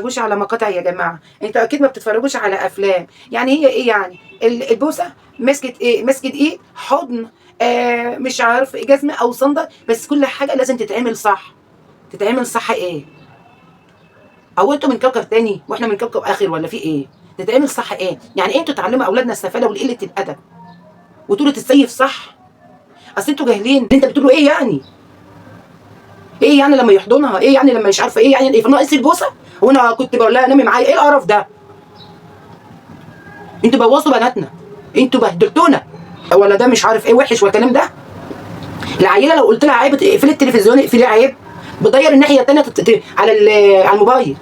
بتتفرجوش على مقاطع يا جماعة، انتوا اكيد ما بتتفرجوش على افلام. يعني هي ايه يعني البوسه، مسكت ايه، مسكت ايه، حضن، مش عارف جزمه او صندل، بس كل حاجة لازم تتعمل صح. تتعمل صح ايه؟ او انتوا من كوكب تاني واحنا من كوكب اخر ولا في ايه؟ تتعمل صح ايه؟ يعني انتوا تعلموا اولادنا السفاله والقلة الادب وطولة السيف صح؟ اصل انتوا جاهلين. انت بتقولوا ايه يعني؟ ايه يعني لما يحضنها؟ ايه يعني لما مش عارفه ايه يعني؟ ايه ناقص البوسه؟ وانا كنت بقول لها نامي معايا. ايه القرف ده؟ انتوا بوظتوا بناتنا، انتوا بهدلتونا. ولا ده مش عارف ايه وحش والكلام ده. العيلة لو قلت لها عيب اقفلي التلفزيون، اقفلي عيب، بتغير الناحية الثانية على الموبايل،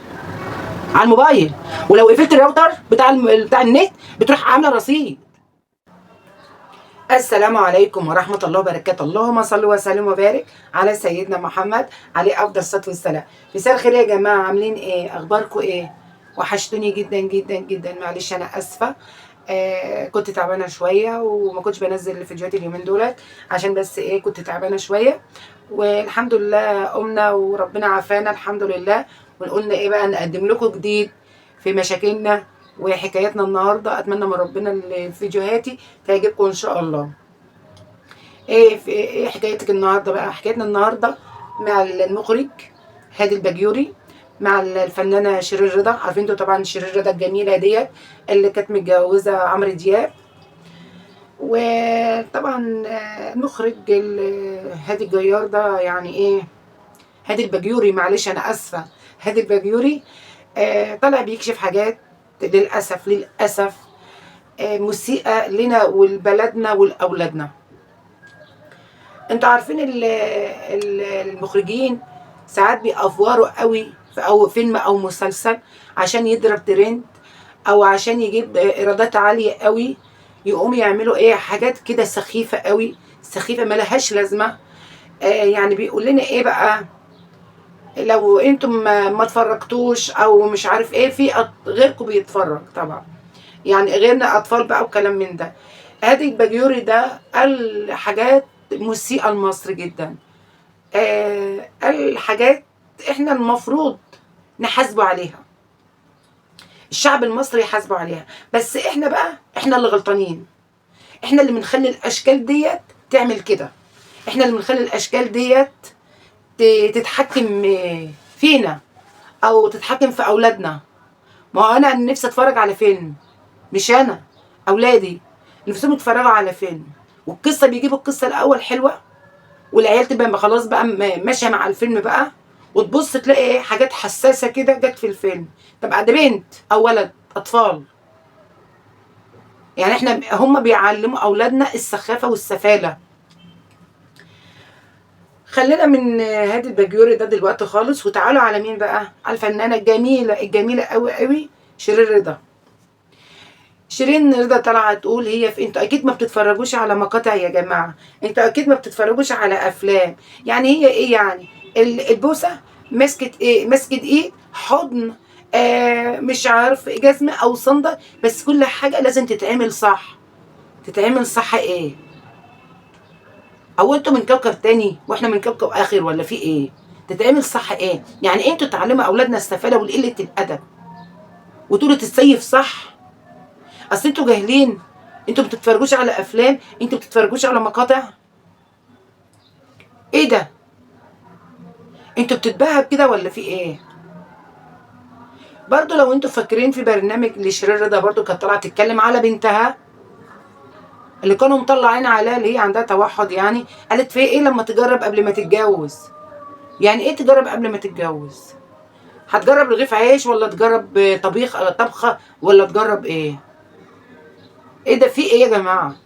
على الموبايل. ولو قفلت الراوتر بتاع النت بتروح عامله رصيد. السلام عليكم ورحمة الله وبركاته. اللهم صل وسلم وبارك على سيدنا محمد عليه أفضل الصلاة والسلام. مساء الخير يا جماعة، عاملين إيه؟ أخباركم إيه؟ وحشتوني جدا جدا جدا. معلش أنا آسفة، كنت تعبانة شوية وما كنتش بنزل فيديوهات اليومين دولت عشان بس إيه كنت تعبانة شوية، والحمد لله قمنا وربنا عافانا الحمد لله. وقلنا إيه بقى نقدم لكم جديد في مشاكلنا وحكاياتنا النهارده. اتمنى من ربنا ان فيديوهاتي تعجبكم ان شاء الله. ايه في ايه حكايتك النهارده بقى؟ حكايتنا النهارده مع المخرج هادي الباجوري، مع الفنانة شيرين رضا. عارفين انتوا طبعا شيرين رضا الجميلة ديت اللي كانت متجوزة عمرو دياب. وطبعا المخرج هادي الجيار ده يعني ايه هادي الباجوري، معلش انا اسفه، هادي الباجوري طلع بيكشف حاجات للأسف للأسف مسيئة لنا ولبلدنا ولأولادنا. انتوا عارفين المخرجين ساعات بيأفوروا قوي في أو فيلم أو مسلسل عشان يضرب ترند أو عشان يجيب إيرادات عالية قوي، يقوم يعملوا إيه حاجات كده سخيفة قوي، سخيفة ملهاش لازمة. يعني بيقول لنا إيه بقى لو انتم ما اتفرجتوش او مش عارف ايه، في غيركم بيتفرج طبعا، يعني غيرنا اطفال بقى وكلام من ده. هادي الباجوري ده قال حاجات مسيئة لمصر جدا، قال حاجات احنا المفروض نحاسبه عليها، الشعب المصري يحاسبه عليها، بس احنا بقى احنا اللي غلطانين، احنا اللي بنخلي الاشكال ديت تعمل كده، احنا اللي بنخلي الاشكال ديت تتحكم فينا او تتحكم في اولادنا. ما هو انا نفسي اتفرج على فيلم، مش انا اولادي نفسهم يتفرجوا على فيلم، والقصه بيجيبوا القصة الاول حلوة والعيال تبقى خلاص بقى ماشية مع الفيلم بقى، وتبص تلاقي ايه حاجات حساسة كده جت في الفيلم. طب ده بنت او ولد، اطفال يعني، احنا هم بيعلموا اولادنا السخافه والسفاله. خلينا من هادي الباجوري ده دلوقتي خالص، وتعالوا على مين بقى؟ على الفنانة الجميلة الجميلة قوي قوي شيرين رضا. شيرين رضا طالعه تقول هي في انتوا اكيد ما بتتفرجوش على مقاطع يا جماعة، انتوا اكيد ما بتتفرجوش على افلام. يعني هي ايه يعني البوسه، مسكت ايه، مسكت ايه، حضن، مش عارف جزمه او صندل، بس كل حاجة لازم تتعمل صح. تتعمل صح ايه؟ او انتوا من كوكب تاني واحنا من كوكب اخر ولا في ايه؟ تتعمل صح ايه؟ يعني انتوا تعلموا اولادنا السفاله والقلة الادب وطولة السيف صح؟ اصل انتوا جاهلين، انتوا بتتفرجوش على افلام، انتوا بتتفرجوش على مقاطع. ايه ده؟ انتوا بتتبهب كده ولا في ايه؟ برضو لو انتوا فاكرين في برنامج لشيرين رضا برضو كانت طالعه تتكلم على بنتها اللي كانوا مطلعين عليها اللي هي عندها توحد، يعني قالت في ايه لما تجرب قبل ما تتجوز؟ يعني ايه تجرب قبل ما تتجوز؟ هتجرب رغيف عيش ولا تجرب طبيخ طبخه ولا تجرب ايه؟ ايه ده في ايه يا جماعة؟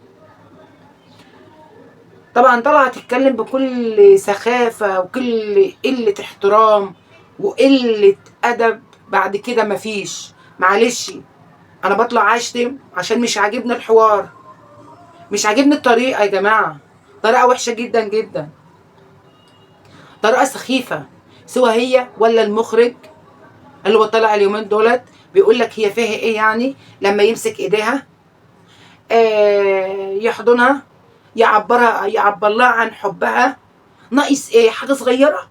طبعا طالعه تتكلم بكل سخافة وكل قلة احترام وقلة ادب. بعد كده مفيش، معلش انا بطلع اشتم عشان مش عاجبني الحوار، مش عاجبني الطريقة يا جماعة، طريقه وحشة جدا جدا، طريقه سخيفة، سواء هي ولا المخرج اللي هو طالع اليومين دولت بيقول لك هي فيها ايه يعني لما يمسك ايديها، يحضنها، يعبرها، يعبر لها عن حبها، ناقص ايه؟ حاجة صغيرة،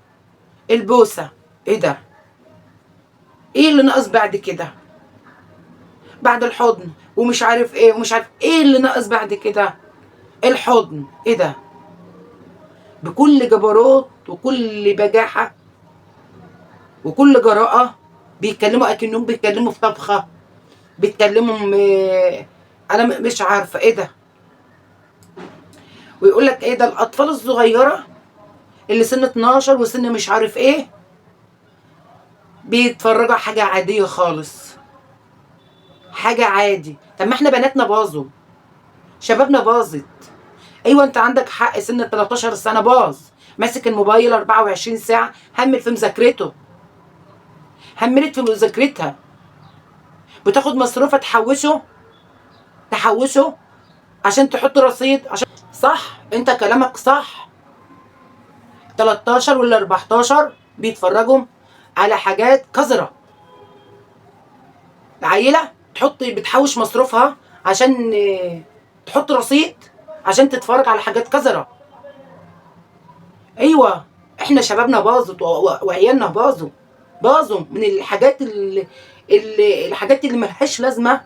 البوسه. ايه ده؟ ايه اللي ناقص بعد كده؟ بعد الحضن ومش عارف ايه ومش عارف ايه اللي ناقص بعد كده؟ الحضن. ايه ده؟ بكل جبروت وكل بجاحة وكل جراءة بيتكلموا اكنهم بيتكلموا في طبخة، بيتكلموا انا مش عارفة ايه ده. ويقول لك ايه ده؟ الاطفال الصغيرة اللي سن 12 وسن مش عارف ايه بيتفرجوا حاجة عادية خالص، حاجة عادي. طب ما احنا بناتنا باظوا، شبابنا باظت. ايوه انت عندك حق، سن 13 سنة باظ، ماسك الموبايل 24 ساعة، همل في مذاكرته، هملت في مذاكرتها، بتاخد مصروفها تحوشه عشان تحط رصيد، عشان صح. انت كلامك صح. 13 ولا 14 بيتفرجوا على حاجات قذرة. العيلة بتحوش مصروفها عشان تحط رصيد عشان تتفرج على حاجات قذرة. ايوه احنا شبابنا باظت وعيالنا باظوا من الحاجات اللي الحاجات اللي ملهاش لازمه،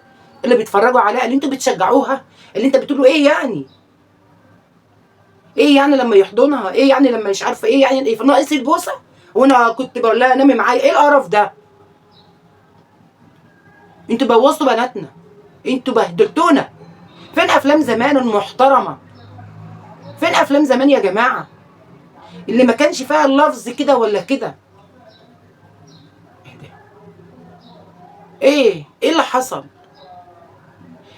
اللي بيتفرجوا عليها، اللي انتوا بتشجعوها، اللي انت بتقولوا ايه يعني؟ ايه يعني لما يحضنها؟ ايه يعني لما مش عارفه ايه يعني؟ ايه ناقص البوسه؟ وانا كنت بقول لها نامي معايا. ايه القرف ده؟ انتوا بوظتوا بناتنا، انتوا بهدلتونا. فين افلام زمان المحترمة؟ فين افلام زمان يا جماعة اللي ما كانش فيها اللفظ كده ولا كده؟ ايه اللي حصل؟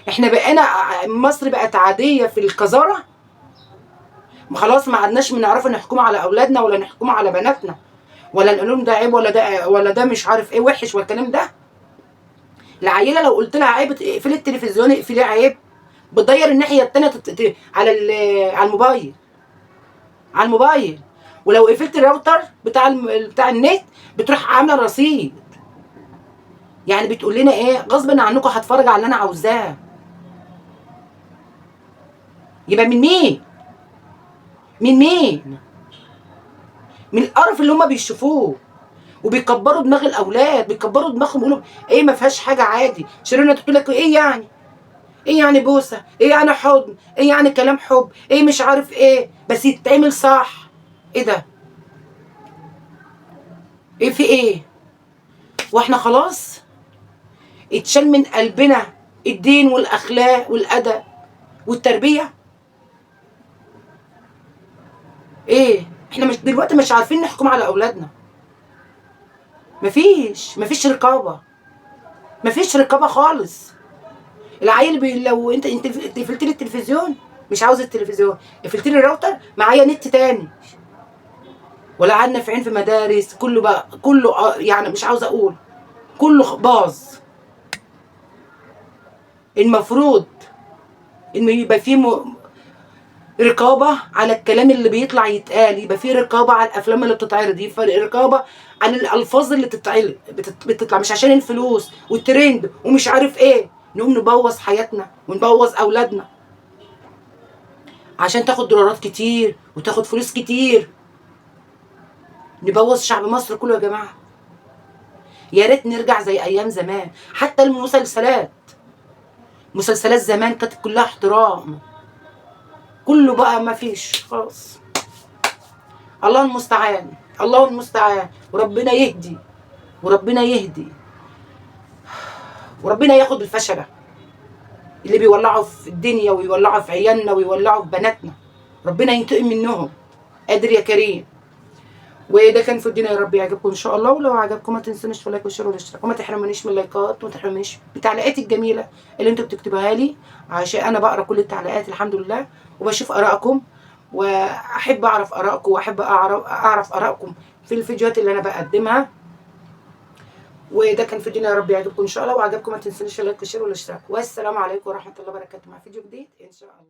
احنا بقينا مصر بقت عادية في القذاره، خلاص ما عدناش بنعرف نحكم على اولادنا ولا نحكم على بناتنا، ولا نقول لهم ده عيب ولا ده ولا ده مش عارف ايه وحش والكلام ده. العيلة لو قلت لها عيب اقفلي التلفزيون، اقفلي عيب، بتغير الناحية الثانية على الموبايل، على الموبايل. ولو قفلت الراوتر بتاع النت بتروح عامله رصيد. يعني بتقول لنا ايه؟ غصب عنكم هتفرج على اللي انا عاوزاه. يبقى من مين؟ من مين؟ من القرف اللي هما بيشوفوه وبيكبروا دماغ الاولاد، بيكبروا دماغهم يقولوا ايه ما فيهاش حاجة عادي. شيرين تقول لك ايه يعني؟ ايه يعني بوسه؟ ايه يعني حضن؟ ايه يعني كلام حب؟ ايه مش عارف ايه؟ بس يتعمل صح. ايه ده؟ ايه في ايه؟ واحنا خلاص اتشال من قلبنا الدين والاخلاق والادب والتربية. ايه احنا مش دلوقتي مش عارفين نحكم على اولادنا. مفيش رقابه، مفيش رقابه خالص. العيل لو انت قفلت لي التلفزيون، مش عاوز التلفزيون، قفلت لي الراوتر، معايا نت تاني. ولا قعدنا في عين في مدارس، كله بقى كله يعني مش عاوز اقول كله باظ. المفروض انه يبقى فيه رقابه على الكلام اللي بيطلع يتقال، يبقى فيه رقابه على الافلام اللي بتتعرض، يبقى رقابه على الالفاظ اللي بتطلع، مش عشان الفلوس والترند ومش عارف ايه نقوم نبوظ حياتنا ونبوظ اولادنا عشان تاخد دولارات كتير وتاخد فلوس كتير. نبوظ شعب مصر كله يا جماعة. يا ريت نرجع زي ايام زمان. حتى المسلسلات، مسلسلات زمان كانت كلها احترام، كله بقى ما فيش خلاص. الله المستعان، الله المستعان، وربنا يهدي، وربنا يهدي، وربنا ياخد الفشله اللي بيولعوا في الدنيا ويولعوا في عيالنا ويولعوا في بناتنا. ربنا ينتقم منهم، قادر يا كريم. وده كان في الدنيا، يا رب يعجبكم ان شاء الله. ولو عجبكم ما تنسونيش في like و share والاشتراك، وما تحرمونيش من اللايكات، وما تحرمونيش بالتعليقات الجميلة اللي انتوا بتكتبوها لي، عشان انا بقرا كل التعليقات الحمد لله، وبشوف ارائكم، واحب اعرف ارائكم، واحب اعرف ارائكم في الفيديوهات اللي انا بقدمها. وده كان في الدنيا، يا رب يعجبكم ان شاء الله. وعجبكم ما تنسونيش ال like وال share والاشتراك، والسلام عليكم ورحمة الله وبركاته مع فيديو جديد ان شاء الله.